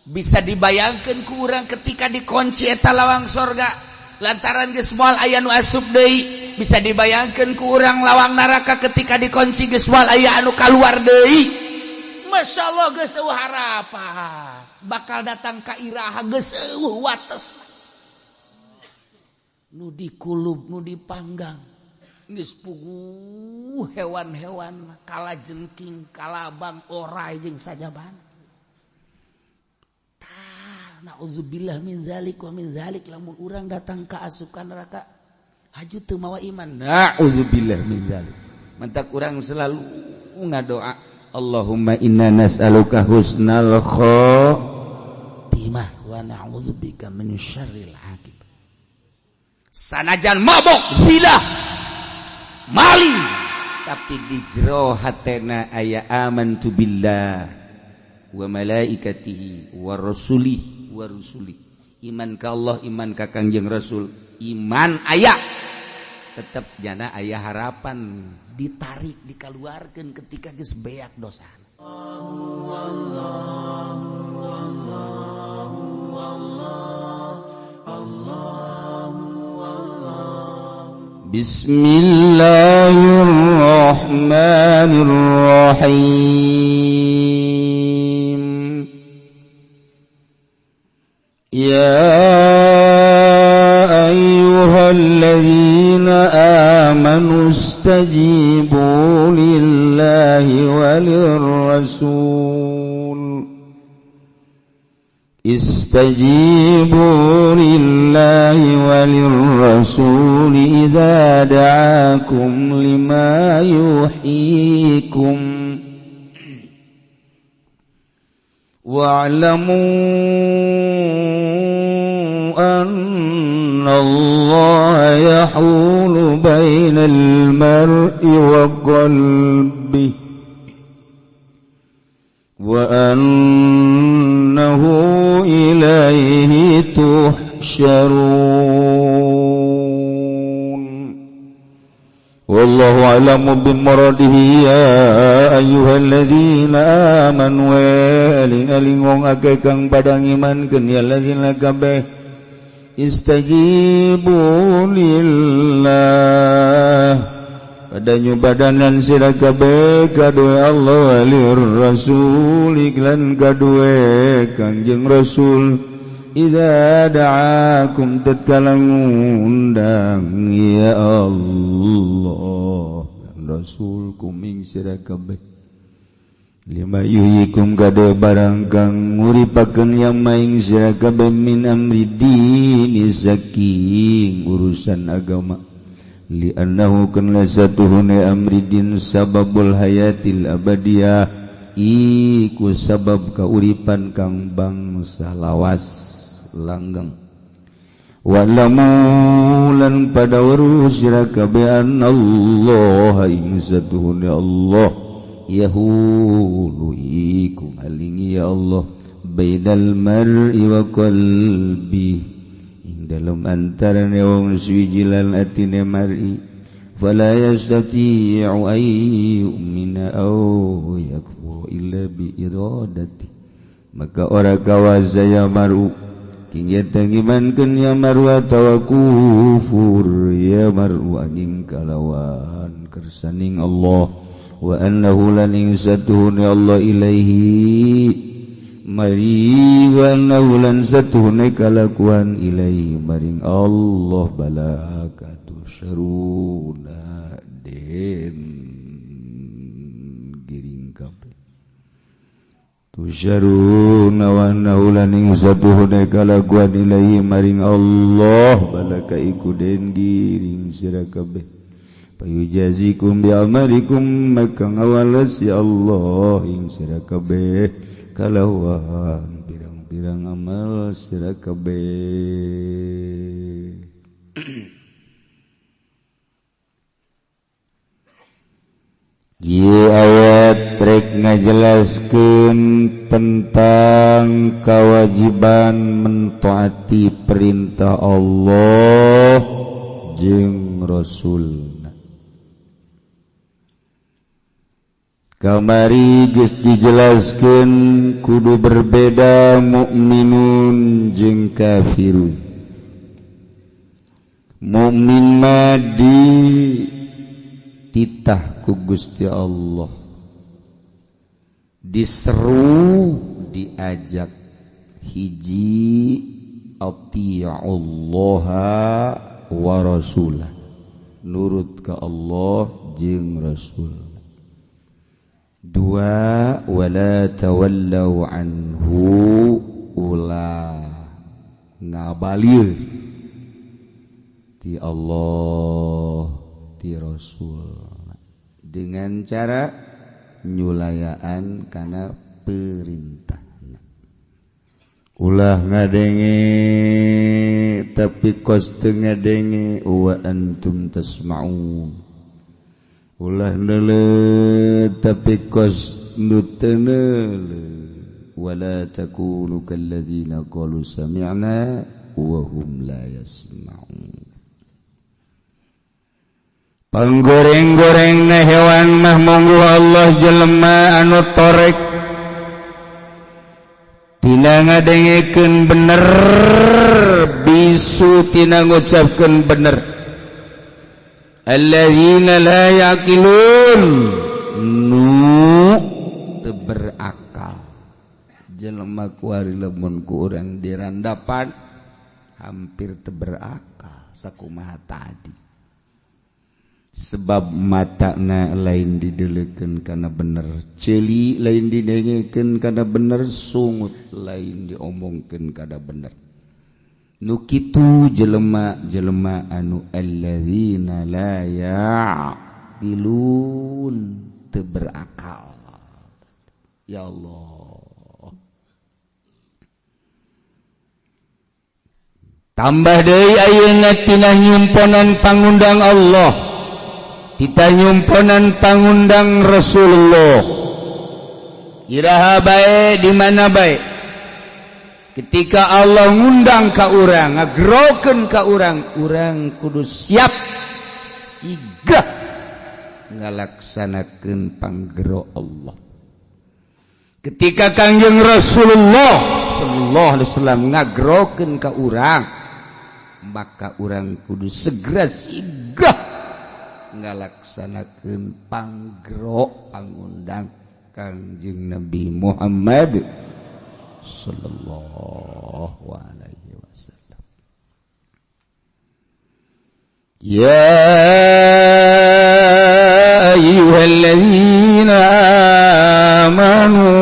Bisa dibayangkan ku urang ketika dikunci eta lawang sorga lantaran geus moal aya nu asup deui. Bisa dibayangkan ku urang lawang neraka ketika dikunci geus moal aya anu kaluar deui. Masya Allah, geus eueuh harapan bakal datang ka iraha, geus eueuh wates. Nu dikulub, nu dipanggang geus puguh hewan-hewan, kala jengking, kalabang, orai jeung sajaban. Naudzubillah min zalik wa min zalik. Lamun urang datang ka asukan neraka haju teu mawa iman, naudzubillah min zalik. Mantak urang selalu ngadoa, Allahumma inna nas'aluka husnal khotimah wa na'udzubika min syarril akibah. Sanajan mabok, zina, maling, tapi di jero hatena aya amantu billah wa malaikatihi wa rasulih wa rusuli, iman ka Allah, iman ka Kangjeng Rasul, iman aya, tetep jana aya harapan ditarik, dikeluarkan ketika geus beak dosa. Bismillahirrahmanirrahim. Ya ayyuhalladzina amanu istajibu lillahi walirrasul. Istajibu lillahi walirrasul idza da'akum lima yuhyikum. Wa'lamu anna Allah yahulu bainal mar'i wa qalbihi wa annahu ilaihi tuhsyarun. Wallahu a'lamu bimuradihi. Ya ayyuhalladzina amanu, eling-eling wong akeh kang padha ngimankeun, ya alladzina kabeh, istajibu lillah, pada nyubadanan sira kabeh kadue Allah, lir rasul lan kadue Kangjeng Rasul, idza da'akum tatkala ngundang ya Allah Rasul kuming sira kabeh, lima yuhyikum kade barang kang nguripakeun yang maing sira kabeh, min amri dini saking urusan agama, li annahu kan lasatuhune amri din sababul hayatil abadiyah, iku sabab kauripan kang bangsa lawas langgeng. Wa'lamu lan pada weruh sira kabeh Allah ing satuhune Allah yahulu iku ngalingi ya Allah bainal mar'i wa qalbi ing dalem antarane wong suwiji lan atine mar'i, fala yastati'u ay yu'mina aw yakfur illa bi iradati, maka ora kawasa ya maru king ngimankeun ya maru atawa kufur ya maru anjing kalawan kersaning Allah, wa annahu lan ing satuhune Allah ilaihi mari, wa annahu lan satuhune kalakuan ilaihi maring Allah balakatu syaruna den giring kabeh tusyaruna, wa annahu lan ing satuhune kalakuan ilaihi maring Allah balaka iku den giring sira kabeh, payujazikum bi amalikum maka ngawales ya Allah ing sira kabeh kalawan pirang-pirang amal sira kabeh. Ieu ayat rek ngajelaskeun tentang kewajiban mentaati perintah Allah jeung Rasul. Kamari geus dijelaskeun kudu berbeda mukminun jeung kafirun. Mukmin mah dititah ku Gusti Allah, diseru, diajak hiji, atiullaha wa rasulah, nurut ke Allah jeung Rasul. Dua, wala tawallaw anhu, ulah ngabalir ti Allah ti Rasul dengan cara nyulayaan kana perintah. Ulah ngadenge tapi kos teu ngadenge, wa antum tasma'un. Ulah neuleuh tapi kos nu teu neuleuh, wala takunu kalladzina qalu sami'na wa hum la yasma'un. Panggoreng-goreng na hewan mah monggo Allah, jelema anu torek tina ngadengekeun bener, bisu tina ngucapkeun bener, alladzina la yaqilun, nu teu berakal. Jelema kuari lamun ku urang dirandapan hampir teu berakal sakumaha tadi, sebab matana lain didelekeun kana bener, ceuli lain didengekeun kana bener, sungut lain diomongkeun kana bener. Nu kitu jelema-jelema anu alladzina la ya'qilun, teu berakal. Ya Allah, tambah deui ayeuna tina nyumponan pangundang Allah, kita nyumponan pangundang Rasulullah. Iraha bae, di mana bae, ketika Allah ngundang ka urang, ngagerokeun ka urang, urang kudu siap sigah ngalaksanakeun panggero Allah. Ketika Kangjeng Rasulullah sallallahu alaihi wasallam ngagerokeun ka urang, maka urang kudu segera sigah ngalaksanakeun panggero pangundang Kangjeng Nabi Muhammad sallallahu alaihi wasallam. Ya ayyuhalladzina amanu,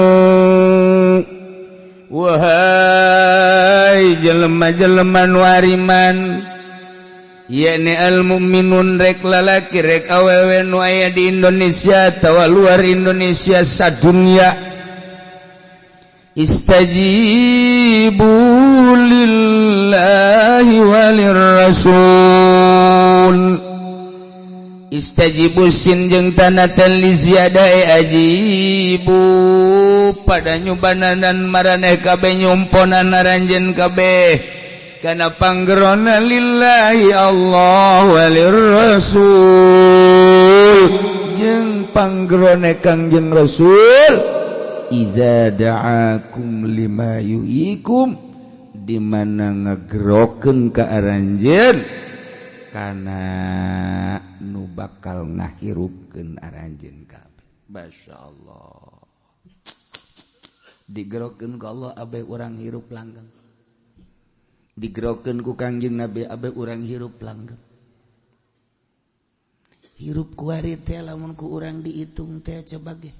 wahai jelema-jelema nu ariman, yakni al-mukminun, rek lalaki rek awewe nu aya di Indonesia atawa luar Indonesia, sadunya, istajibu lillahi walir rasul. Istajibu sin jeung tanatan li ziyadai ajibu, pada nyubananan maraneh kabeh, nyumponan aranjeun kabeh kana panggerona lillahi Allah walir rasul jeung panggerone Kangjeng Rasul, idza da'akum lima yu'ikum, di mana ngagerokeun ka aranjeun kana nu bakal ngahirupkeun aranjeun kabeh. Masyaallah, digerokeun ku Allah abe urang hirup langgeng, digerokeun ku Kangjeng Nabi abe urang hirup langgeng. Hirup kuari teh lamun ku urang dihitung teh, coba ge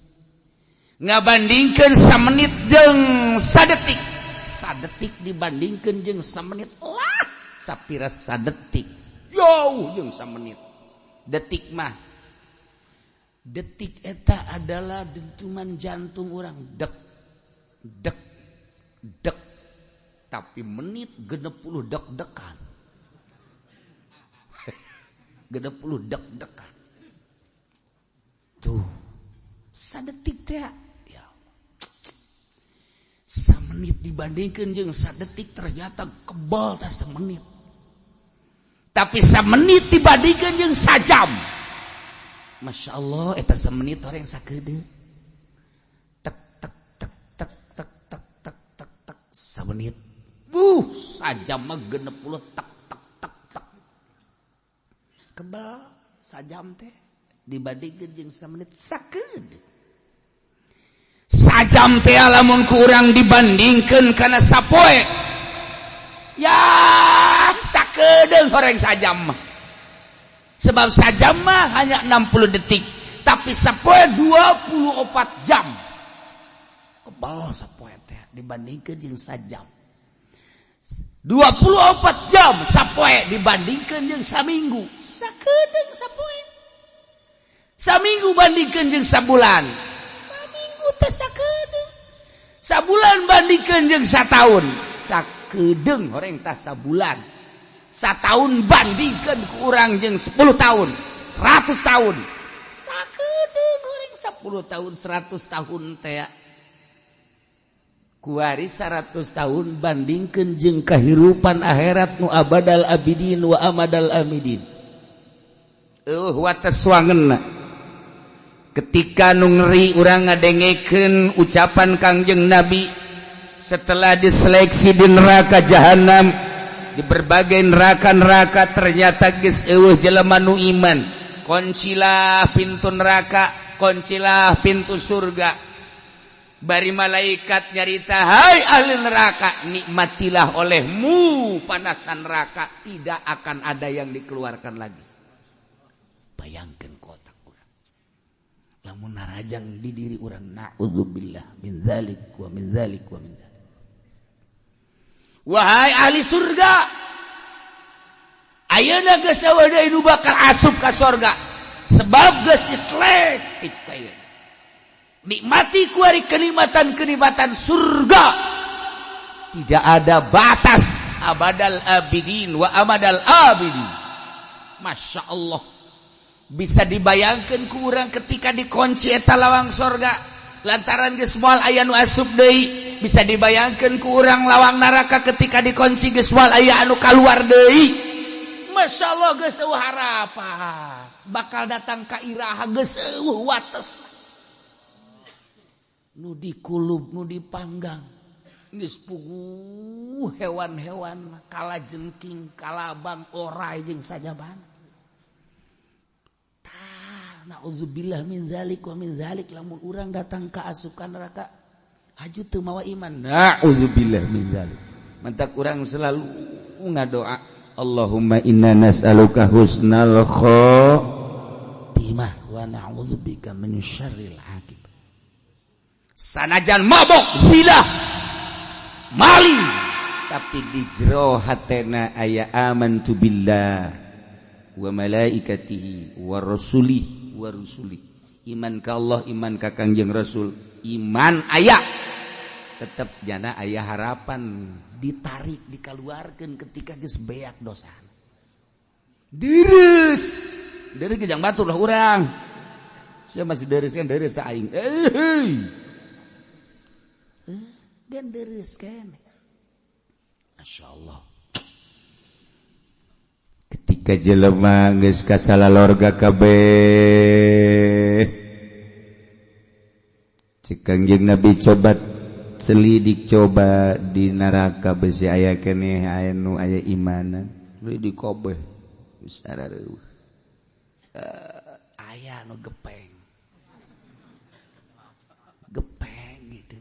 ngabandingkeun samenit jeung sadetik, sadetik dibandingkeun jeung samenit lah sapira sadetik jauh jeung samenit. Detik mah, detik eta adalah dentuman jantung urang, dek dek dek, tapi menit 60 deg-degan, 60 deg-degan tuh sadetik teh. Ya Allah, samenit dibandingkan jeung sadetik ternyata kebal tah semenit, tapi samenit dibandingkan jeung sajam, Masya Allah, eta semenit orang sakedeung. Samenit sajam mah 60 tek tek tek tek. Kebal sajam teh dibandingkeun jeung samenit sakeun. Sajam teh lamun ku urang dibandingkeun kana sapoe. Ya sakedeung horeng sajam mah. Sebab sajam mah hanya 60 detik, tapi sapoe 24 jam. Kebal sapoe teh dibandingkeun jeung sajam. 24 jam sapoe dibandingkeun jeung saminggu. Sakedeung sapoe. Saminggu bandingkeun jeung sabulan. Saminggu teh sakedeung. Sabulan bandingkeun jeung sataun. Sakedeung horeng tah sabulan. Sataun bandingkeun ku urang jeung 10 tahun, 100 tahun. Sakedeung horeng 10 tahun, 100 tahun teh. Kuari 100 tahun bandingkeun jeung kahirupan akhirat nu abadal abidin wa amadal amidin. Wates wangenna. Ketika nu ngeri urang ngadengekeun ucapan Kangjeng Nabi setelah diseleksi di neraka jahanam, di berbagai neraka-neraka ternyata geus eueuh jelema nu iman. Kuncilah pintu neraka, kuncilah pintu surga. Bari malaikat nyarita, hai ahli neraka, nikmatilah olehmu panasna neraka, tidak akan ada yang dikeluarkan lagi. Bayangkan kotak urang. Lamun narajang di diri urang, na'udzubillah min zalik wa min zalik wa min zalik. Wahai ahli surga, ayeuna geus eueuh deui nu bakal asup ka surga, sebab geus diseletik ayeuna. Nikmati kuari kenikmatan-kenikmatan surga. Tidak ada batas, abadal abidin wa amadal abidin. Masya Allah. Bisa dibayangkan ku urang ketika dikunci eta lawang surga lantaran geus moal aya nu asup deui. Bisa dibayangkan ku urang lawang neraka ketika dikunci geus moal aya anu kaluar deui. Masya Allah, geus eueuh harapan bakal datang ka iraha, geus eueuh wates. Nu dikulub, nu dipanggang geus puguh hewan-hewan kala jengking, kalabang, orai jeung sajabana. Tah, naudzubillah min zalik wa min zalik, lamun urang datang ka asukan neraka haju teu mawa iman, naudzubillah min zalik. Mantak urang selalu ngadoa, Allahumma inna nas'aluka husnal khotimah wa na'udzubika min syarril akibah. Sanajan mabok, zina, maling, tapi di jero hatena aya amantu billah wa malaikatihi wa rasulih wa rusuli, iman ka Allah, iman ka Kangjeng Rasul, iman aya, tetep jana aya harapan ditarik, dikeluarkan ketika geus beak dosa. Deres deres kejang batur lah urang. Sia masih deres kan, deres tak aing eh dan deres kan. Masya Allah, ketika jelema geus kasalalorga kabeh, cek Kangjeng Nabi, coba selidik, coba di neraka besi aya keneh aya nu aya imanan. Lidik kabeh geus arareueuh. Aya nu gepeng gepeng gitu,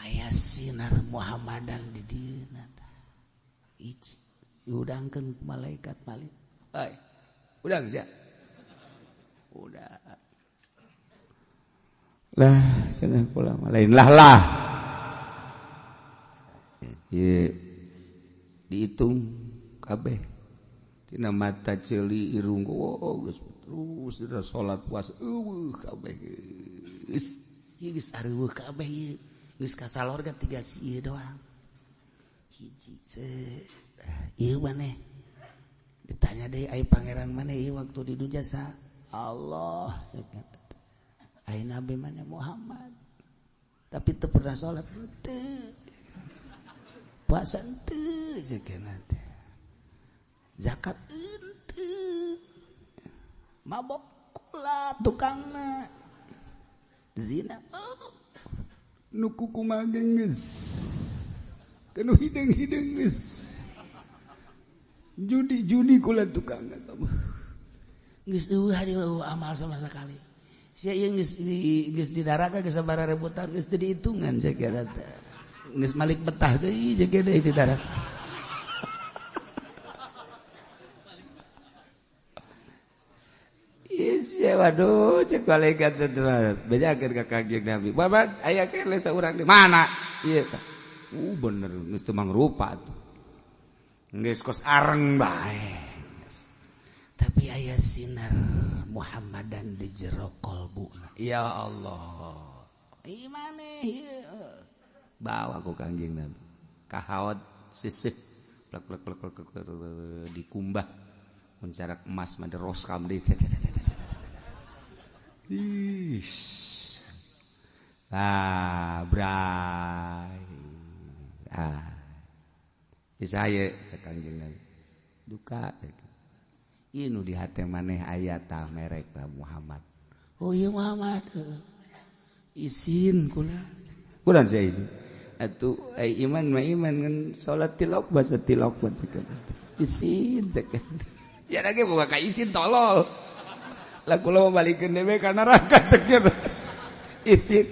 aya sinar Muhammadan di dieu tah. Iji diudangkeun ku malaikat malik. Hai, udang sia. Udah. Lah, cenah kula mah lain lah lah. Ye, dihitung kabeh. Tina mata, ceuli, irung, oh geus terus dina salat, puasa eueuh kabeh geus. Ieu geus areueuh kabeh ieu. Geus kasalorga tiga si ieu doang. Hiji ieu maneh. Ditanya deui, ai pangeran maneh ieu waktu di dunya sa? Allah. Ai nabi maneh? Muhammad. Tapi teu pernah salat teu. Puasa teu ceuk teh. Zakat henteu. Mabok kula tukangna. Zina. Oh. Nu kukumaha geus. Kanu hideng-hideng geus. Judi-judi kula tukang eta mah. Geus eueuh eueuh amal sama sekali. Sia ieu geus di neraka geus sabaraha ribu tahun geus teu dihitungan cek eta teh. Geus malik betah deui cek eta di neraka. Iya, waduh, cek malaikat teh bejakeun ka Kangjeng Nabi. Bapak aya keneh saurang di mana? Ieu tah. Bener geus teu mangrupa tuh. Geus kos areng bae. Tapi aya sinar Muhammadan di jero kolbuna. Ya Allah. Imane ieu. Bawa ku Kangjeng Nabi. Ka haod sisih plek plek plek plek dikumbah. Mun jarak emas mah diroskam deui. Ish. Ah, bray. Ah. Saya cek Kangjeng Nabi. Duka ieu nu di hate maneh aya tah merek tah Muhammad. Oh iya Muhammad. Izin kula. Kula saya izin. Atuh ai iman mah iman ngan salat tilok basa tilok cek. Izin cek. Ya lagi boga ka izin tolol. Lah kula mah balikeun dewe ka neraka cek. Izin.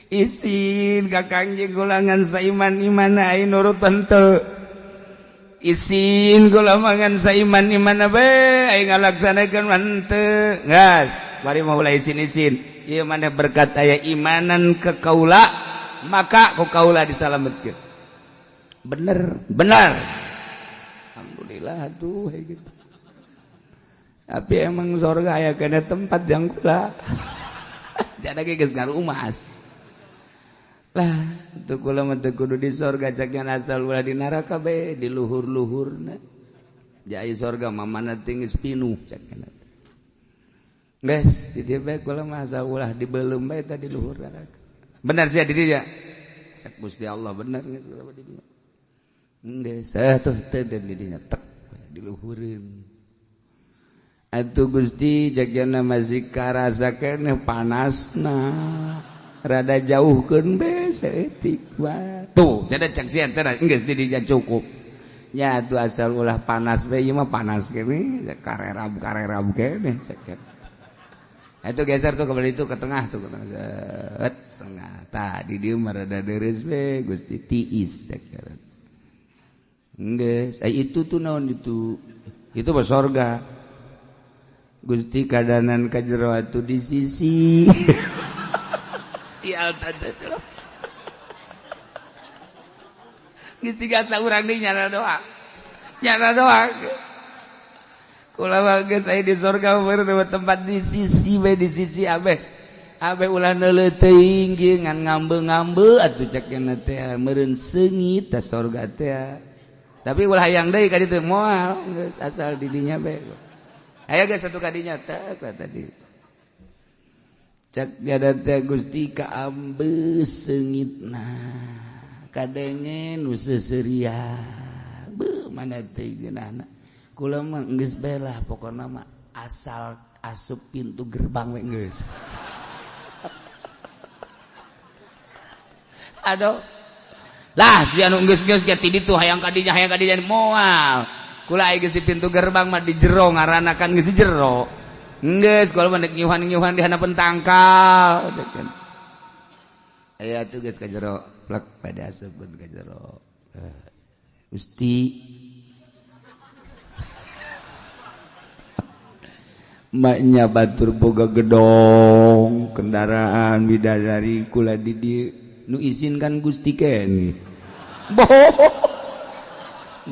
Izin ka Kangjeng kula ngan saiman-iman ai nurut henteu. Izin kula mah ngan saiman-iman bae ai ngalaksanakeun henteu. Gas, bari mah ulah izin-izin. Ieu maneh berkat aya imanan ke kaula, maka ku kaula disalametkeun. Bener, bener. Alhamdulillah atuh gitu. Tapi emang surga aya kana tempat jang kula. Jadi geus ngarumas. Lah, teu kula mah teu kudu di sorga cak asal ulah di neraka bae di luhur-luhurna. Jai sorga mah mana tinggi pinuh cak. Geus, di dieu bae kula mah asal ulah dibeuleum bae tah di luhur neraka. Bener sia di dieu? Cak Gusti Allah bener geus kula di dieu. Geus, tuh teu di dinya tek diluhureun. Atuh Gusti jagana masih karasa keneh panasna. Rada jauhkeun be saeutik wae. Tuh, jadi cek sieun teh geus di dinya cukup. Nya atuh asal ulah panas be ieu mah panas keneh, karerab-karerab keneh cek. Itu geser tuh kembali itu ke tengah tuh ke tengah. Set, tengah. Tah di dieu mah rada deres be Gusti tiis cek. Geus, itu tuh naon itu? Itu mah sorga. Gusti kadanan ka jero atuh di sisi. Sial tante tuh. Geus tiga saurang deui nyana doa. Nyana doa. Kula mah geus aya di sorga tempat di sisi bae di sisi abeh. Abeh ulah neuleuh teuing ge ngan ngambe-ngambe atuh cek nya teh meureun seungit ta sorga teh. Tapi ulah hayang deui ka ditu moal geus asal di dinya bae. Aya geus satu kadinya teh tadi. Cek tiada teh Gusti kaambeus seungitna kadenge nu seuseurian beuh mana teh geunahna kula mah geus bae lah pokona mah asal asup pintu gerbang we geus. Aduh lah si anu geus-geus ge ti ditu hayang kadinya moal kula aya geus di pintu gerbang mah di jero ngaranna kan geus di jero. Geus kalau mah ngiuhan-ngiuhan di handapeun tangkal. Aya tuh geus ka jero plek pada asupkeun ka jero. Gusti maknya batur boga gedong kendaraan bidadari kula di dieu nu izinkan Gusti keneh. Boh.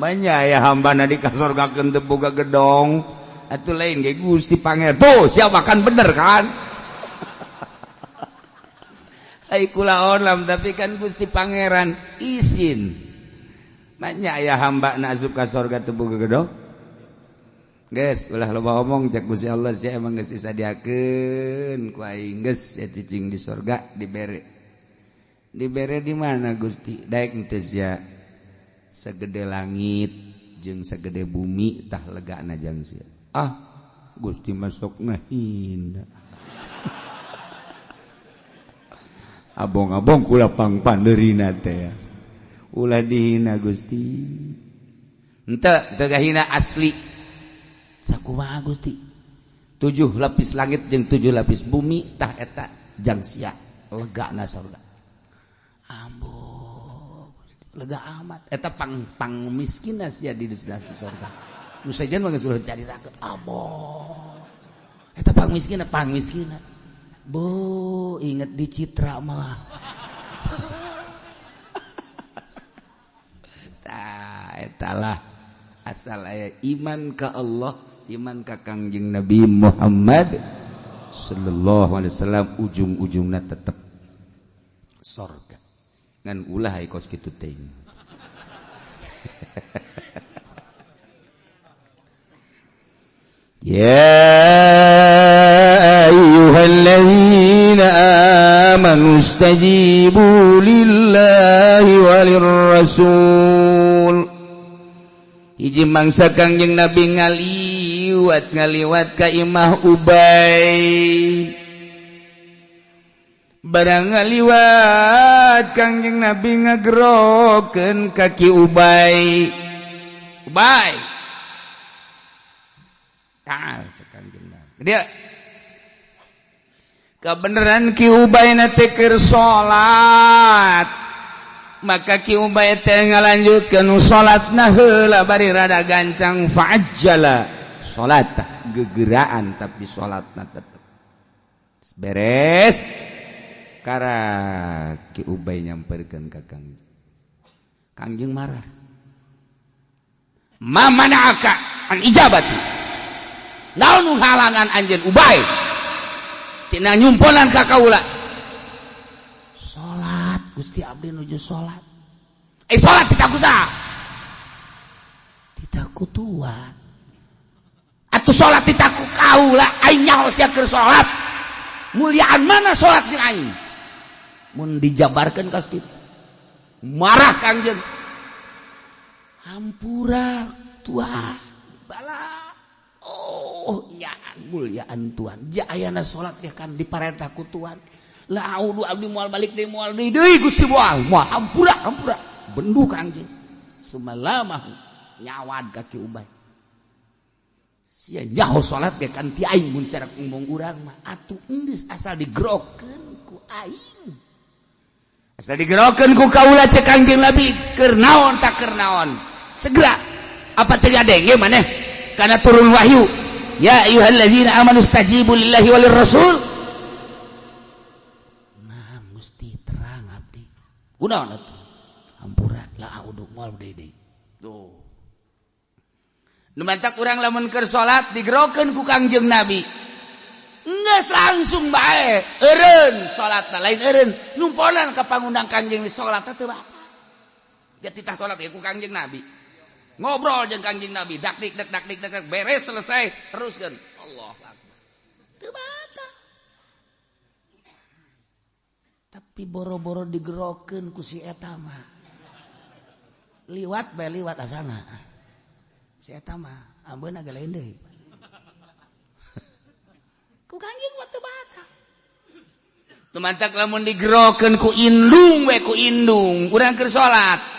Banyak ya hambana di kasorgakeun teu boga gedong. Atuh lain ge Gusti Panger. Tuh, siapa kan bener kan? Ai kula onlam tapi kan Gusti Pangeran izin. Banyak ya hamba na asup ka sorga teu boga gedong. Geus, ulah loba omong cek Gusti Allah sia emang geus disadiakeun ku aing geus sia cicing di sorga dibere. Dibere di mana Gusti? Daek teu sia segede langit jeung segede bumi tah legana jang sia. Ah, Gusti masuk ngahina. Abong-abong kula pangpandeurina teh. Ulah dihina Gusti. Henteu teu gahina asli. Sakumaha Gusti? 7 lapis langit jeung 7 lapis bumi tah eta jang sia legana surga. Ambo Gusti, lega amat. Eta pang miskinna sia di surga. Nu sejen mah geus ulah dicaritakeun. Ambo. Eta pang miskinna, pang miskinna. Bo, inget di Citra mah. Tah eta lah asal aya iman ka Allah, iman ka Kangjeng Nabi Muhammad sallallahu alaihi wasallam, ujung-ujungna tetep sorga. Ngan ulah ai kos kitu teh. Ya ayyuhalladzina amanu istajibu lillahi walirrasul. Hiji mangsa Kangjeng Nabi ngaliwat ka imah Ubay. Barang ngaliwat Kangjeng Nabi ngagerokeun kaki Ubay. Ubay. Ta'al cek Kangjeng Nabi. Dia kebenaran Ki Ubay na teh keur salat. Maka Ki Ubay teh ngalanjutkeun salatna heula bari rada gancang fa'ajjala salat gegeraan tapi salatna tetep beres. Kara Ki Ubay nyamperkeun ka Kangjeng. Kangjeng marah. Ma mana'aka an ijabati. Naon nu halangan anjeun Ubay tina nyumponan ka kaula? Salat Gusti abdi nuju salat. Salat titaku saha? Titaku tuan. Atuh salat titaku kaula, aing nyaho sia keur salat. Muliaan mana salat jeung aing? Mun dijabarkeun ka kitu. Marah Kangjeng. Hampura tuan. Bala. Oh, nyaan muliaan tuan. Ja ayana salat ge kan diparentah ku tuan. La audu abdi moal balik deui moal deui deui Gusti moal. Moal hampura hampura. Bendu Kangjeng. Sumalamahu nyawad ka Ki Ubay. Sia nyaho salat ge kan ti aing mun cara ngomong urang mah atuh geus asal digerokeun ku aing. Asal digerokeun ku kaula cek Kangjeng Nabi keur naon tak keur naon. Segera apa teu adenge maneh karena turun wahyu. Ya ayyuhallazina amanu stajibu lillahi walir rasul. Nah, mesti terang abdi. Kunaon atuh? Hampura la audu moal deui. Tuh. Nu mantak urang lamun keur salat digerokeun ku Kangjeng Nabi. Geus langsung bae eureun salatna lain eureun numponan ka pangundang Kangjeng salat teh batal. Dia titah salat ge ku Kangjeng Nabi. Ngobrol jeung Kangjeng Nabi, dak dik dak dak dik dak beres selesai teruskeun. Allahu akbar. Teu batal. Tapi boro-boro digerokeun ku si eta mah. Liwat bae liwat asana. Si eta mah ambeuna ge lain deui. Ku Kangjeng mah teu batal. Teu mantak lamun digerokeun ku indung we ku indung, urang keur salat.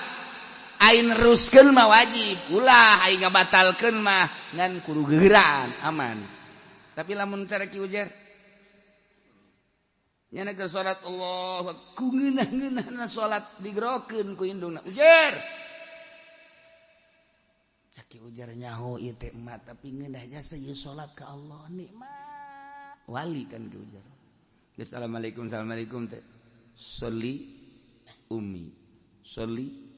Aing neruskeun mah wajib, ulah aing ngabatalkeun mah ngan kudu geuraan aman. Tapi lamun cara Ki Ujer nyana keur salat Allah ku ngeunah-ngeunahna salat digerokeun ku indungna. Ujer. Cak Ki Ujer nyaho ieu teh emak tapi ngeunah jasa ieu salat ka Allah nikmat. Wali kan Ki Ujer. Assalamualaikum assalamualaikum teh. Soli umi. Soli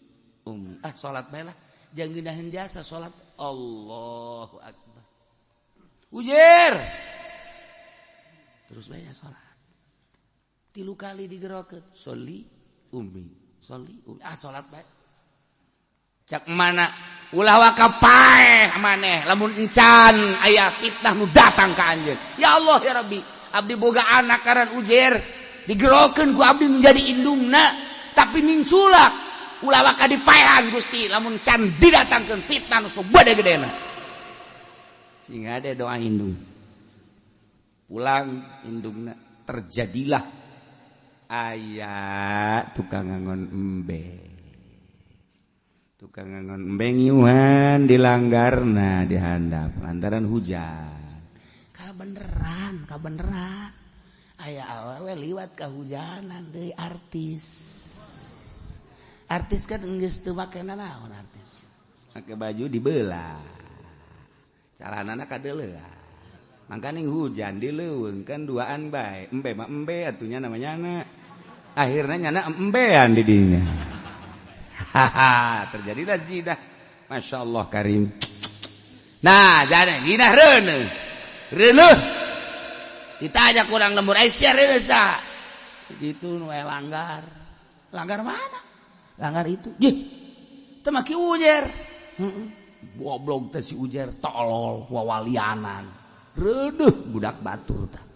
umi. Ah salat bae lah. Jangan ngeunaheun jasa salat. Allahu akbar. Ujer. Terus bae salat. 3 kali digerokeun. Soli umi. Soli umi. Ah salat bae. Cak mana ulah waka paeh maneh lamun encan aya fitnah nu datang ka anjeun. Ya Allah ya Rabbi, abdi boga anak karan Ujer digerokeun ku abdi menjadi indungna tapi ninculak. Ulah waka dipaehan Gusti lamun can didatangkeun fitnah nu gede-gedena. Sehingga ada doa indung. Pulang indungna terjadilah aya tukang ngangon embe. Tukang ngangon embe ngiuhan dilanggarna dihandap lantaran hujan. Kabeneran, kabeneran. Aya awewe liwat kahujanan deui artis. Artis kan geus teu make nanaon artis. Make baju dibelah. Calanana kadeuleuan. Mangkaning hujan di leuweung kan duaan bae. Embe mah embe atunya namanya anak. Akhirnya nyana embean di dinya. Haha, terjadilah zina. Masya Allah karim. Nah, jadi zina reuneuh. Reuneuh. Ditanya kurang lembur Aisyah reuneuh sa. Itu nu langgar. Langgar mana? Langgar itu. Jih. Teu mah Ki Ujer. Heeh. Goblok teh si Ujer tolol wawalianan. Reuneuh budak batur tah.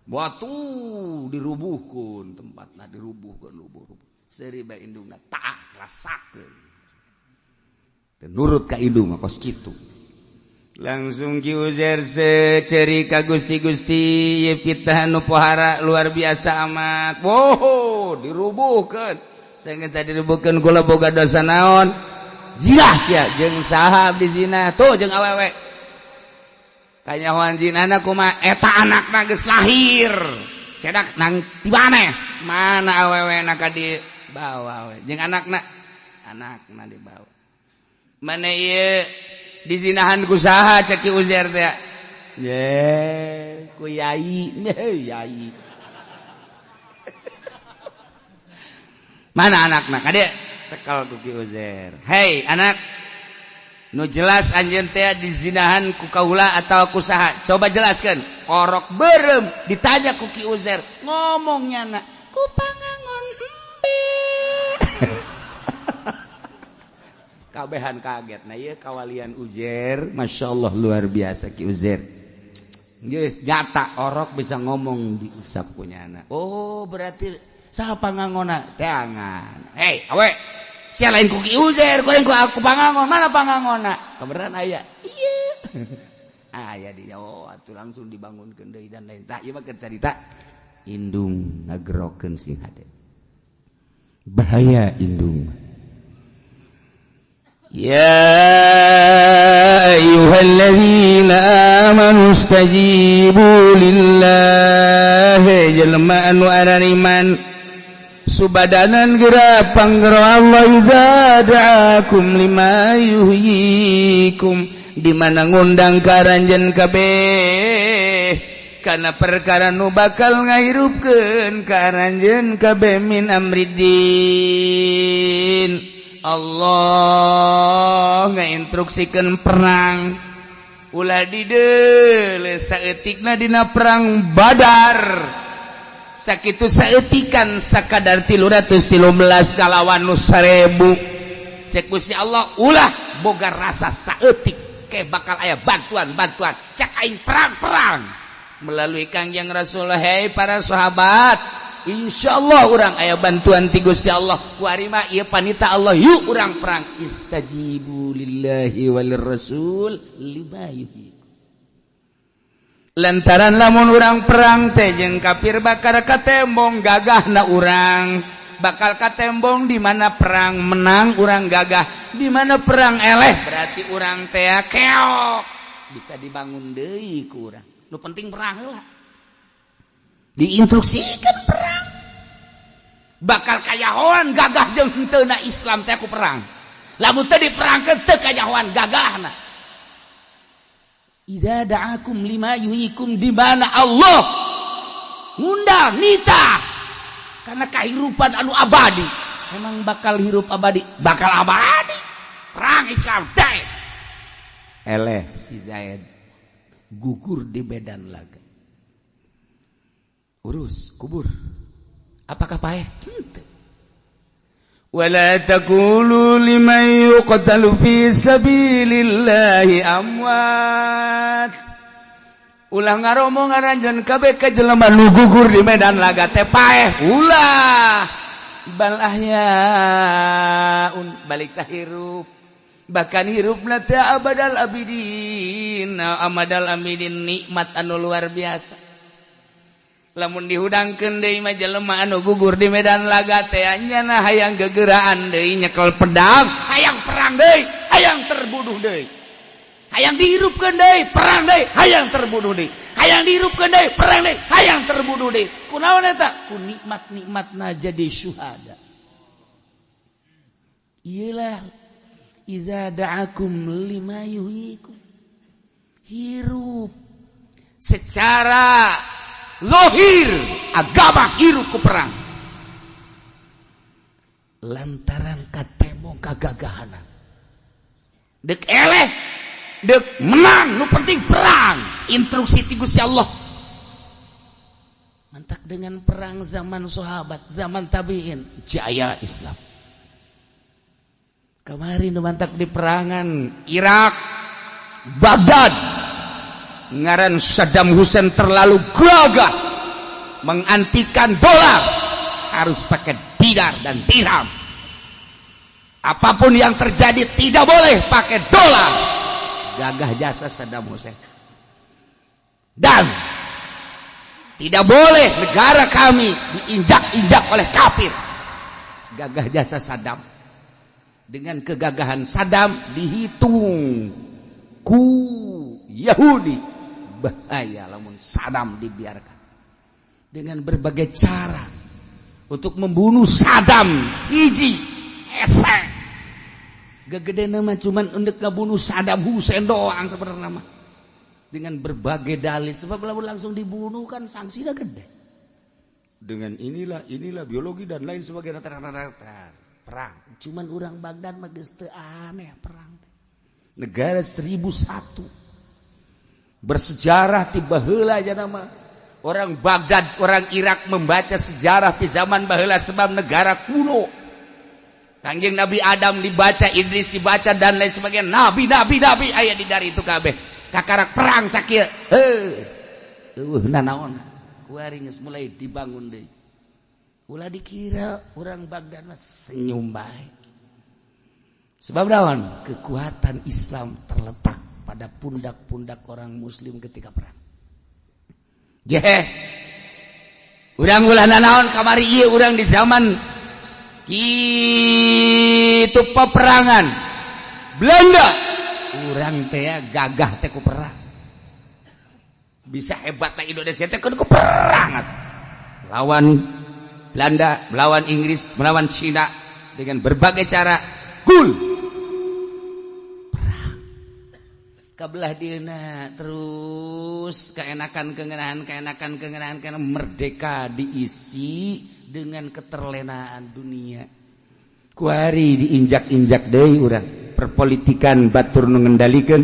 Batu dirubuhkeun tempatna dirubuhkeun rubuh-rubuh. Seuri bae indungna tak rasakeun. Teu nurut ka indung mah kos kitu. Langsung Ki Uzair seceri ka Gusti Gusti ieu fitnah nu pohara luar biasa amat. Wow, dirubuhkeun. Sehingga tadi dirubuhkeun kula boga dosa naon? Zina sia jeung saha abdi zina tuh jeung awewe. Kanyahoan zinana kumaha eta anakna geus lahir. Cedak nang ti maneh? Mana awewena ka dibawa we jeung anakna? Anakna dibawa. Mana ieu dizinahan ku saha cek Ki Uzair teh? Ye, ku yai, yai. Mana anakna? Kade cekel ku Ki Uzair. Hei anak, nu jelas anjeun teh dizinahan ku kaula atau ku saha? Coba jelaskan. Orok beureum ditanya ku Ki Uzair, ngomongnya na ku pangangon embe. Kabehan kaget. Nah ieu kawalian Uzair, Masya Allah luar biasa Ki Uzair. Geus nyata orok bisa ngomong diusap ku nyana. Oh berarti saha pangangonna? Teangan. Hei awe, sia lain ku Ki Uzair, ku lain ku aku pangangon. Mana pangangonna? Kebenaran aya. Iya. Aya di oh atuh langsung dibangunkeun deui dan lain. Tah ieu mah keur carita indung ngagerokeun sing hade. Bahaya indung. Ya ayyuhalladzina amanu istajibu lillahi jelema anu arariman subadanan geura panggero Allah idza da'akum lima yuhyikum di mana ngundang ka aranjeun kabeh kana perkara nu bakal ngahirupkeun ka aranjeun kabeh min amridin. Allah ngainstruksikeun perang ulah dideuleu saeutikna dina perang Badar. Sakitu saeutikan sakadar 313 kalawan nu 1000. Cek Gusti Allah ulah boga rasa saeutik ke bakal aya bantuan-bantuan. Cek aing perang-perang melalui Kangjeng Rasulullah, hei para sahabat, insyaallah urang aya bantuan ti Gusti Allah. Ku ari mah ieu panita Allah, yuk urang perang. Istajibu lillahi walir rasul lima yuhyikum. Lantaran lamun urang perang teh jeung kafir bakal katembong gagahna urang. Bakal katembong di mana perang menang urang gagah, di mana perang eleh berarti urang teh keok. Bisa dibangun deui ku urang. Nu penting perang heula. Diinstruksikan perang. Bakal kayahoan gagah jeung henteu na Islam teh ku perang. Lamun teu diperangkeun teu kayahoan gagahna. Idza da'akum lima yuhyikum, di mana Allah ngundang nita karena kehidupan anu abadi. Emang bakal hirup abadi? Bakal abadi. Perang Islam teh. Eleh si Zaid gugur di medan laga. Urus kubur. Apakah paeh? Henteu. Wala taqulu liman yuqtalu fi sabilillahi amwat. Ulah ngaromong ngaranjeun kabeh ka jelema nu gugur di medan laga teh paeh. Ulah. Bal ahyaun, balik tah hirup. Bahkan hirupna teh abadal abidin, amadal amidin, nikmat anu luar biasa. Lamun dihudangkeun deui mah jelema anu gugur di medan laga teh nyana hayang gegeraan deui, nyekel pedang, hayang perang deui, hayang terbunuh deui. Hayang dihirupkeun deui, perang deui, hayang terbunuh deui. Hayang dihirupkeun deui, perang deui, hayang terbunuh deui. Kunaon eta? Ku nikmat-nikmatna jadi syuhada. Iyalah iza da'akum lima yuhyikum. Hirup secara lohir agama, hirup ku perang lantaran katemo kagagahanan, dek eleh dek menang, nu penting perang. Instruksi ti Gusti Allah mantak dengan perang zaman sahabat, zaman tabiin, jaya Islam. Kemarin mantak di perangan Irak, Baghdad, ngaran Saddam Hussein terlalu gagah mengantikan dolar, harus pakai dinar dan dirham. Apapun yang terjadi tidak boleh pakai dolar. Gagah jasa Saddam Hussein. Dan tidak boleh negara kami diinjak-injak oleh kafir. Gagah jasa Saddam. Dengan kegagahan Saddam dihitung ku Yahudi, bahaya lamun Saddam dibiarkan. Dengan berbagai cara untuk membunuh Saddam, hiji ese gegede nama cuman untuk ngebunuh Saddam Hussein doang sebenarnya mah, dengan berbagai dalih, sebab lamun langsung dibunuh kan sanksinya gede. Dengan inilah inilah biologi dan lain sebagainya, perang. Cuman orang Baghdad mah geus teu aneh perang. Negara 1001 bersejarah, tiba heula aja nama orang Baghdad, orang Irak membaca sejarah di zaman baheula, sebab negara kuno. Kangjeng Nabi Adam dibaca, Idris dibaca, dan lain sebagainya. Nabi, nabi, nabi aya di dari itu kabeh. Kakarak perang sakieu. Heuh. Eueuh nanaon. Kuari geus mulai dibangun deui. Ulah dikira orang Baghdad mah senyum bae. Sebab naon? Kekuatan Islam terletak pada pundak-pundak orang muslim ketika perang. Jeh. Urang ulah nanaon, kamari ieu urang di zaman itu peperangan Belanda, urang teh gagah teh ku perang. Bisa hebat Indonesia teh ku perang lawan Belanda, melawan Inggris, melawan Cina dengan berbagai cara. Gul perang kabelah dina, terus keenakan, kengenahan, keenakan, kengenahan, karena merdeka diisi dengan keterlenaan dunia. Kuari diinjak-injak deui urang. Perpolitikan batur nu ngendalikeun,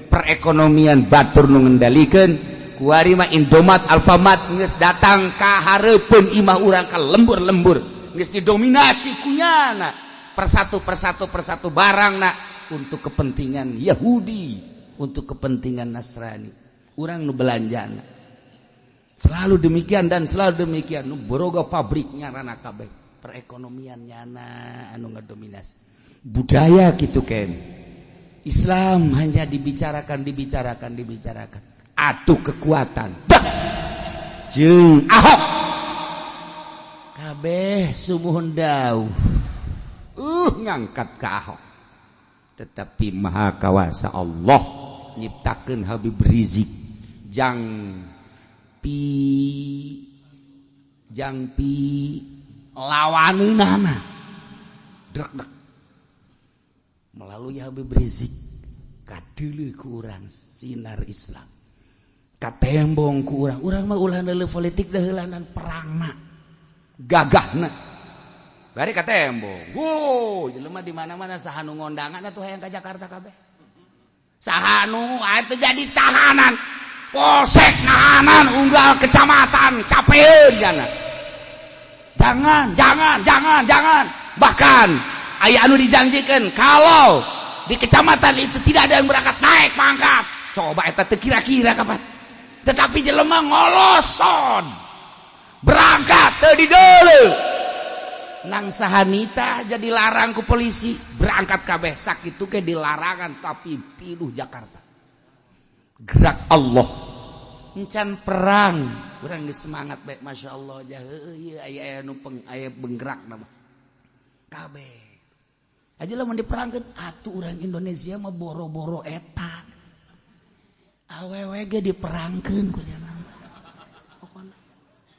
perekonomian batur nu ngendalikeun. Kuari mah Indomaret, Alfamart geus datang ka hareupeun imah urang, ka lembur-lembur geus didominasi kunyana, persatu persatu persatu barangna untuk kepentingan Yahudi, untuk kepentingan Nasrani. Urang nu belanjana selalu demikian dan selalu demikian. Nu boroga pabriknya rana kabeh, perekonomian nyana anu ngedominasi budaya gitu ken. Islam hanya dibicarakan, dibicarakan, dibicarakan. Atuh kekuatan. Dah. Jeung Ahok kabeh sumuhun dauh ngangkat ke Ahok, tetapi maha kawasa Allah nyiptakeun Habib Rizik jang pi jang pi lawaneunana drek drek. Melalui Habib Rizik kadeuleu ku urang sinar Islam, katembong ku urang. Urang mah ulah neuleuh politik dah, heulanan perangna, gagahna bari katembong. Wow, jelema di mana-mana, saha nu ngondangan atuh hayang ka Jakarta kabeh. Saha nu atuh jadi tahanan, polsek nahanan unggal kecamatan, capeun jana. Jangan, jangan, jangan, jangan. Bahkan aya anu dijanjikan kalau di kecamatan itu tidak ada yang berangkat, naik pangkat. Coba eta teu kira-kira kapan. Tetapi jelema ngoloson berangkat teu dideuleu. Nang sahanita jadi larang ku polisi berangkat kabeh, sakitu ke dilarangan tapi piluh Jakarta. Gerak Allah. Encan perang urang geus semangat bae masyaallah jah heueuh ieu aya anu peng aya benggerak mah kabeh aja lamun diperangkeun atuh urang Indonesia mah boro-boro eta awewe ge diperangkeun ku cenah.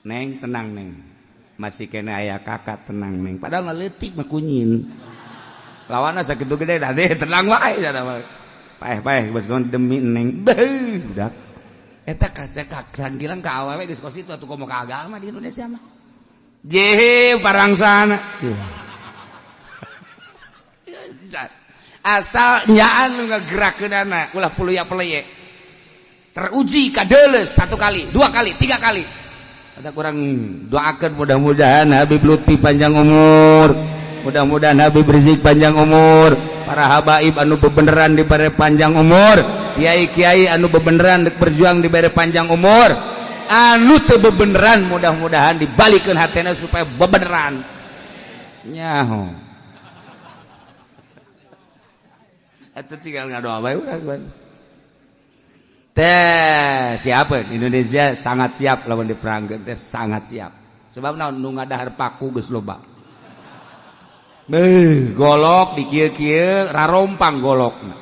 Neng tenang neng, masih kena aya kakak tenang neng, padahal mah leutik mah kunyin lawanna sakitu gede dah deh tenang wae cenah mah paeh-paeh geus demi neng beuh budak eta ka sanggilang ka awewe geus kos itu atuh komo ka agama di Indonesia mah jehe parangsana asal nyaan nu ngagerakeunana ulah puluya peleye teruji kadeuleus satu kali dua kali tiga kali. Kata kurang doakan mudah-mudahan Habib Lutfi panjang umur, mudah-mudahan Habib Rizik panjang umur, para habaib anu bebeneran diberi panjang umur, kiai-kiai anu bebeneran berjuang diberi panjang umur, anu teu bebeneran mudah-mudahan dibalikeun hatena supaya bebeneran nyaho. Eta tinggal ngadoa bae urang teh siapa Indonesia sangat siap lawan diperangkeun teh sangat siap sebab naon nu ngadahar paku geus loba beuh golok di kieu-kieu rarompang golokna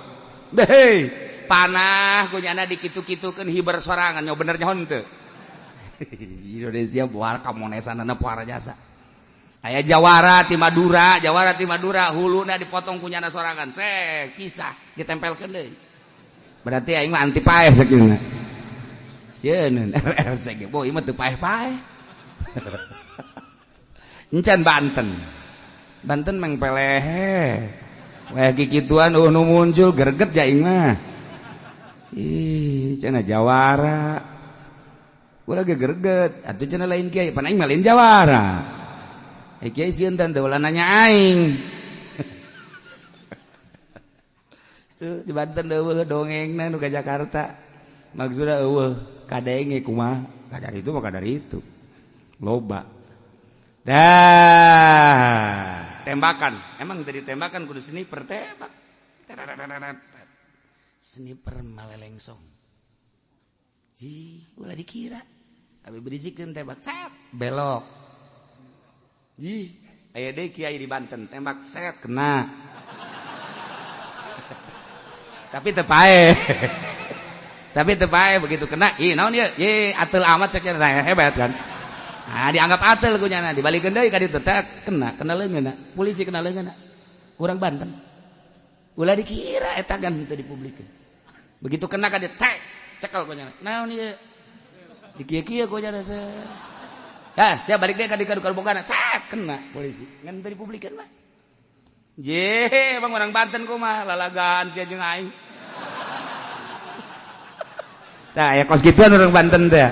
beuh panah kunyana dikitu-kitukeun hiber sorangan nya bener nyaho henteu. Indonesia buar kamonesanana puara jasa aya jawara ti Madura, jawara ti Madura huluna dipotong kunyana sorangan sek kisah ditempelkeun deui. Berarti aing mah anti paeh sakieu. Sieun RRC ge boy mah teu paeh-paeh. Encan Banten. Banten meng pelehe. Weh kikituan eueuh nu muncul greget ja aing mah. Ih, cenah jawara. Ulah ge greget, atuh cenah lain kiai, pan aing mah lain jawara. Eh kiai sieun teh ulah nanya aing. Tuh di Banten eueuh dongengna nu ka Jakarta. Maksudna eueuh kadenge kumaha? Kadar itu mah kadar itu. Loba. Dah, tembakan. Emang tadi tembakan kudu sniper tembak. Sniper malelengsong. Ji, ulah dikira. Tapi Rizik tembak set belok. Ji, aya deui kiai di Banten tembak set kena. Tapi teu paeh. Tapi teu paeh begitu kena, ih naon ieu? Ye ateul amat cek nya hebat kan. Nah, dianggap ateul ku nyana, dibalikeun deui ka ditu teh kena, kena leungeunna. Polisi kena leungeunna. Urang Banten. Ulah dikira eta gan teu dipublikeun. Begitu kena ka dieu tek, cekel ku nyana. Naon ieu? Dikieu-kieu ku nyana. Hah, sia balik deui ka dieu ka bogana, set kena polisi. Ngan teu dipublikeun mah. Je, bang orang Banten kumaha lalagaan sia jeung aing. Tah, ya kos gituan orang Banten teh.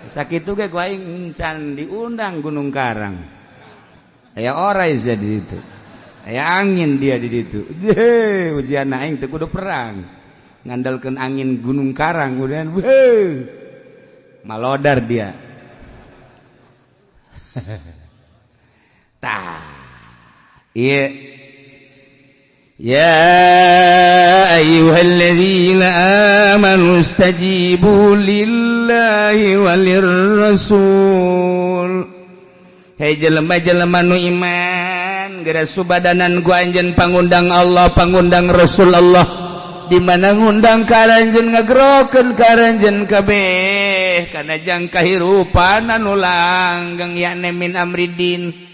Sakitu ge ku aing encan diundang Gunung Karang. Aya orai sia di ditu. Aya angin dia di ditu. Je, ujian aing teu kudu perang. Ngandalkeun angin Gunung Karang kemudian weuh. Malodar dia. Tah. Ieu يا أيها الذين آمنوا استجيبوا لله وللرسول. Hei jelema-jelema nu iman, geura subadanan ku anjeun pangundang Allah, pangundang Rasul Allah. Di mana ngundang ka aranjeun ngagerokeun ka aranjeun kabeh kana jang kahirupan anu langgeng yakni min amridin.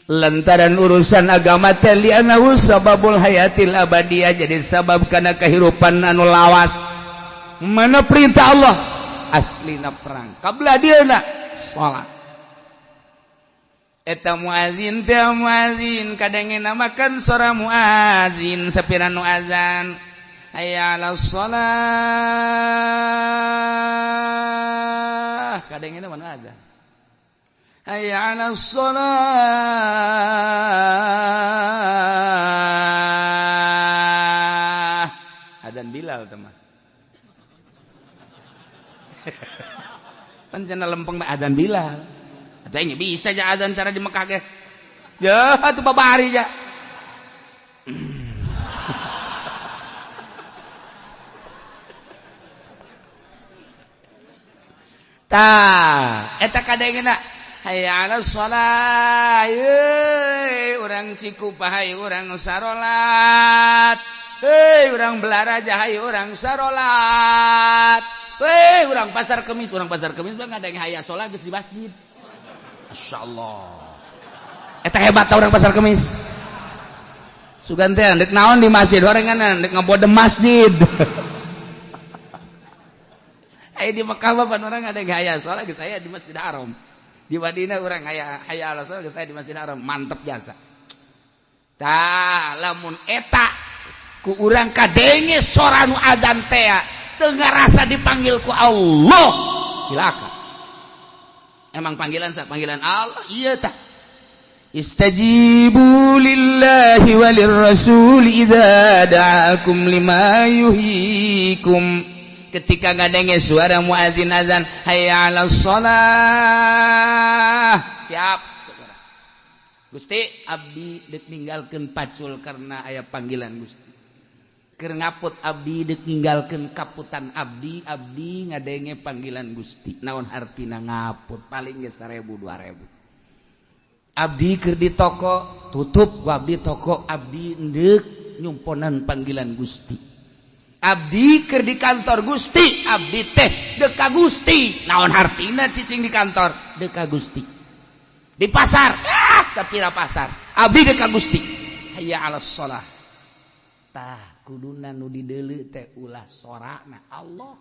Lantaran urusan agama teh li'annahu sababul hayatil abadiyah, jadi sabab kana kehidupan anu lawas. Mana perintah Allah aslina perang kabla dieuna salat. Eta muazin teh muazin kadangena makan suara muazin sapira nu azan hayya 'alas shalah kadangena mana azan hayya 'alas shalah adzan Bilal teman. Pan cenah lempeng mah adzan Bilal. Atuh nya bisa ja adzan cara di Mekah ge. Ya atuh babari ja. Tah, eta kadengena hayya 'alas shalah. Yeay, urang Cikupa hayu urang sarolat. Hei, urang Belaraja hayu urang sarolat. Hei, urang Pasar Kemis, urang Pasar Kemis mah ngadenge hayya sholat geus di masjid. Masyaallah. Eta hebat urang Pasar Kemis. Sugan teh dek naon di masjid horenganan dek ngabodem masjid. Aya di Mekah mah pan urang ngadenge hayya sholat geus aya di Masjid Haram. Di Madinah urang hayya hayya ala sholat geus aya di Masjid Haram, mantep jasa. Tah, lamun eta ku urang kadenge sora nu adzan teh teu ngarasa dipanggil ku Allah, silakan. Emang panggilan sa panggilan Allah iya tah. Istajibu lillahi walir rasul idza da'akum lima yuhyikum. Ketika ngadenge suara muazin azan hayya 'alas shalah, siap. Gusti abdi deuk ninggalkeun pacul karena aya panggilan Gusti. Keur ngaput abdi deuk ninggalkeun kaputan abdi, abdi ngadenge panggilan Gusti. Naon hartina ngaput paling ge 1000 2000. Abdi keur di toko tutup ku abdi toko abdi deuk nyumponan panggilan Gusti. Abdi keur di kantor Gusti, abdi teh deuk ka Gusti. Naon hartina cicing di kantor deuk ka Gusti. Di pasar, ah sapira pasar, abdi deuk ka Gusti. Hayya 'alas shalah. Tah kuduna nu dideuleu teh ulah sorana Allah.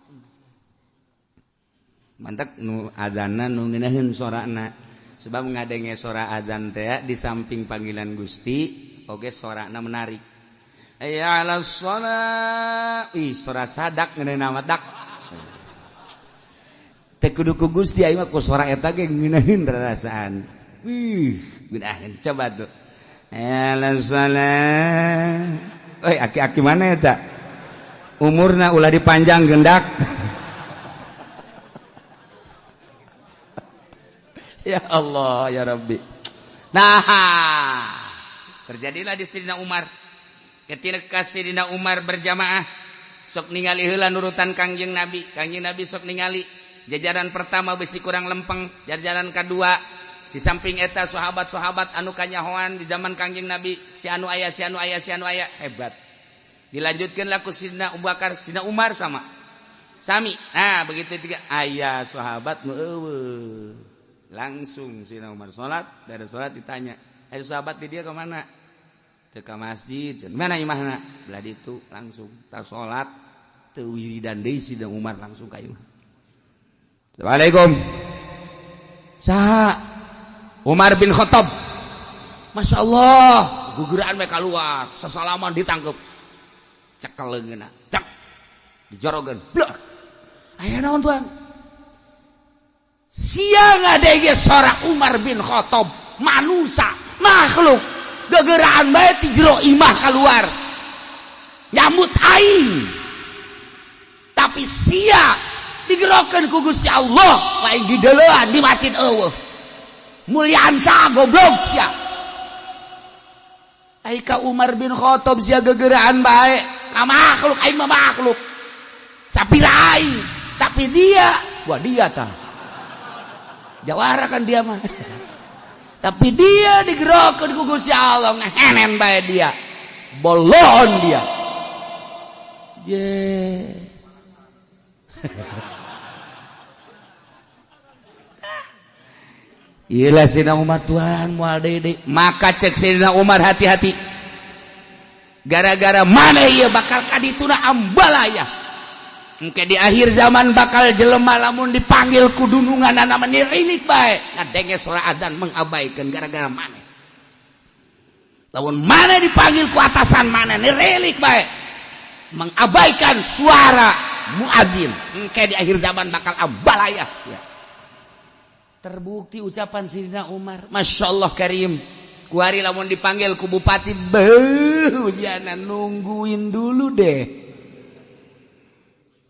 Mantak nu adzanna nu ngeunaheun sorana. Sebab ngadenge sora adzan teh di samping panggilan Gusti oge sorana menarik. Hayya 'alas shalah. Ih sora sadak ngeunaheun mah dak. Teu kudu ku Gusti aing mah ku sora eta ge ngeunaheun rarasaan. Wih, ngeunaheun coba tuh. Hayya 'alas shalah. Oi, aki-aki mana eta? Umurna ulah dipanjang gendak. Ya Allah, ya Rabbi. Nah, terjadilah di Sidina Umar. Ketika Sidina Umar berjamaah, sok ningali heula nurutan Kangjeng Nabi. Kangjeng Nabi sok ningali jajaran pertama besi kurang lempeng, jajaran kedua di samping eta sahabat-sahabat anu kanyahoan di zaman Kangjeng Nabi, si anu aya, si anu aya, si anu aya, hebat. Dilanjutkan laku Sidina Abu Bakar, Sidina Umar sama. Sami. Nah, begitu tiga aya sahabat nu eueuh. Langsung Sidina Umar salat, dari salat ditanya, "Ada sahabat di dia ke mana?" Teu ka masjid. Mana imahna? Belah ditu langsung tas salat teu wiridan deui Sidina Umar langsung ka imah. Assalamualaikum. Saha? Umar bin Khattab. Masya Allah, guguran mereka keluar, sesalaman ditangkep, cekel leungeunna, dak, dijorogeun, blak. Aya naon tuan? Sia ngadenge sora Umar bin Khattab, manusia, makhluk, gegeraan bae ti jero imah keluar, nyambut aing. Tapi sia digerokeun ku Gusti Allah, lain dideleuan di masjid eueuh. Muliaan sa goblok sia. Ai ka Umar bin Khattab sia gegeraan bae, ka makhluk aing mah makhluk. Sapira aing, tapi dia, wah dia tah. Jawara kan dia mah. Tapi dia digerokeun ku Gusti Allah ngehenen bae dia. Bolon dia. Je. Iyalah Sidina Umar Tuhan moal deui. Maka cek Sidina Umar hati-hati. Gara-gara mana ieu bakal kadituna ambalaya. Engke di akhir zaman bakal jelema lamun dipanggil ku dununganana menirik bae. Ngadenge suara adzan mengabaikan gara-gara maneh. Lamun maneh dipanggil ku atasan maneh nirelik bae. Mengabaikan suara muadzin. Engke di akhir zaman bakal ambalaya sia. Terbukti ucapan Sidina Umar. Masya Allah Karim. Kuari lamun dipanggil ku bupati, beuh, jangan nungguin dulu deh.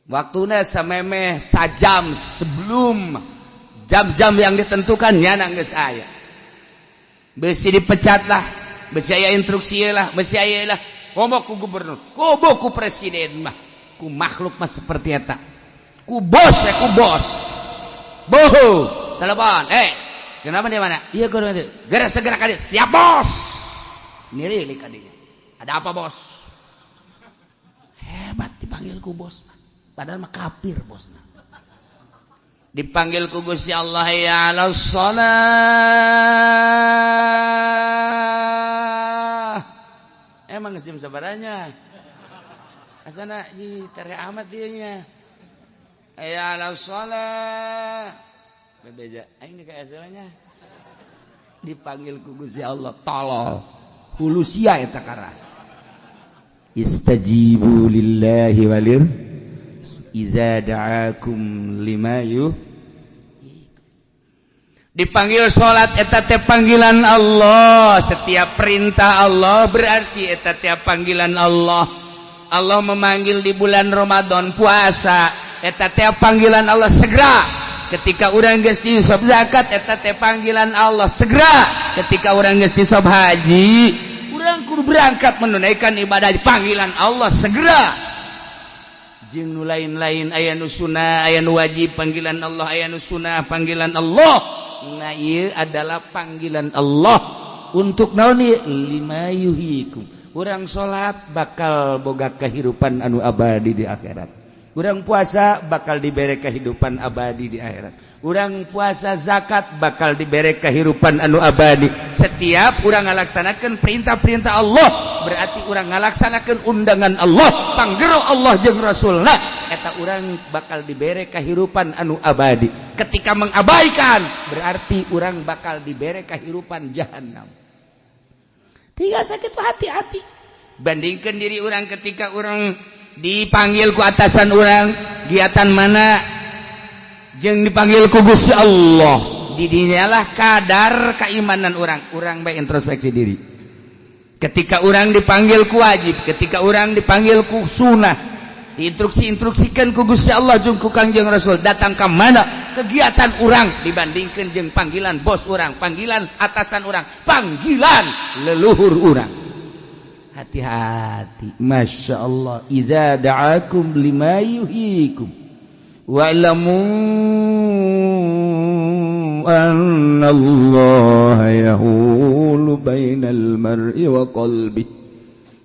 Waktunya samemeh sajam sebelum jam-jam yang ditentukan nyana geus aya. Besi dipecat lah, besi aya instruksi lah, besi aya lah. Komo ku gubernur, komo ku presiden mah, ku makhluk mah seperti eta. Ku bos ya ku bos. Boho, telepon. Kenapa dia mana? Iya gua nanti. Gerak segera kali. Siap bos. Nirilik adiknya. Ada apa bos? Hebat dipanggil ku bos. Padahal mah kafir bosna. Dipanggil ku Gusti Allah ya ala shalah. Emang geus sabaranya. Asana ji tere amat dieu nya. Ya ala shalah. Bebeja aing ka asalnya. Dipanggil ku Gusti Allah tolol. Hulusia eta kara. Istajibu lillahi walir iza da'akum lima yuh. Dipanggil salat eta teh panggilan Allah. Setiap perintah Allah berarti eta teh panggilan Allah. Allah memanggil di bulan Ramadan puasa, eta teh panggilan Allah segera. Ketika urang geus nisab zakat, eta teh panggilan Allah segera. Ketika urang geus nisab haji, urang kudu berangkat menunaikan ibadah, panggilan Allah segera. Jeung nu lain-lain aya nu sunnah, aya nu wajib panggilan Allah, aya nu sunnah panggilan Allah. Nah ieu adalah panggilan Allah untuk naon ieu lima yuhikum. Urang salat bakal boga kehidupan anu abadi di akhirat. Urang puasa bakal diberi kehidupan abadi di akhirat. Urang puasa zakat bakal diberi kehidupan anu abadi. Setiap urang ngalaksanakeun perintah-perintah Allah berarti urang ngalaksanakeun undangan Allah, panggero Allah jeung Rasulna, eta urang bakal diberi kehidupan anu abadi. Ketika mengabaikan berarti urang bakal diberi kehidupan jahanam. Tinggal sakit hati-hati. Bandingkan diri urang ketika urang dipanggil ku atasan urang, giatan mana jeung dipanggil ku Gusti Allah. Didinyalah kadar keimanan urang. Urang bae introspeksi diri. Ketika urang dipanggil ku wajib, ketika urang dipanggil ku sunnah, diinstruksi-instruksikan ku Gusti Allah jeung ku Kangjeng Rasul, datang ke mana kegiatan urang dibandingkan jeung panggilan bos urang, panggilan atasan urang, panggilan leluhur urang. Hati-hati. Masya Allah. Iza da'akum lima yuhikum wa'lamu anna Allah yahulu bainal mar'i wa qalbi.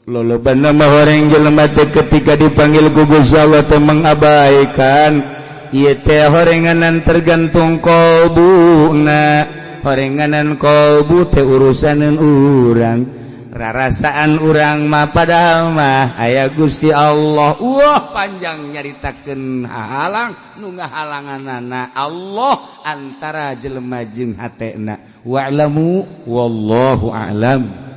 Loloban nama orang jelema teh ketika dipanggil ku Gusti Allah teh mengabaikan. Ieu teh horenganan tergantung kolbuna. Horenganan kolbu teh urusaneun urang. Rarasaan urang mah padahal mah aya Gusti Allah. Wah panjang nyaritakeun halang nu ngahalanganana Allah antara jelema jeung hatena. Wa'lamu wallahu a'lam.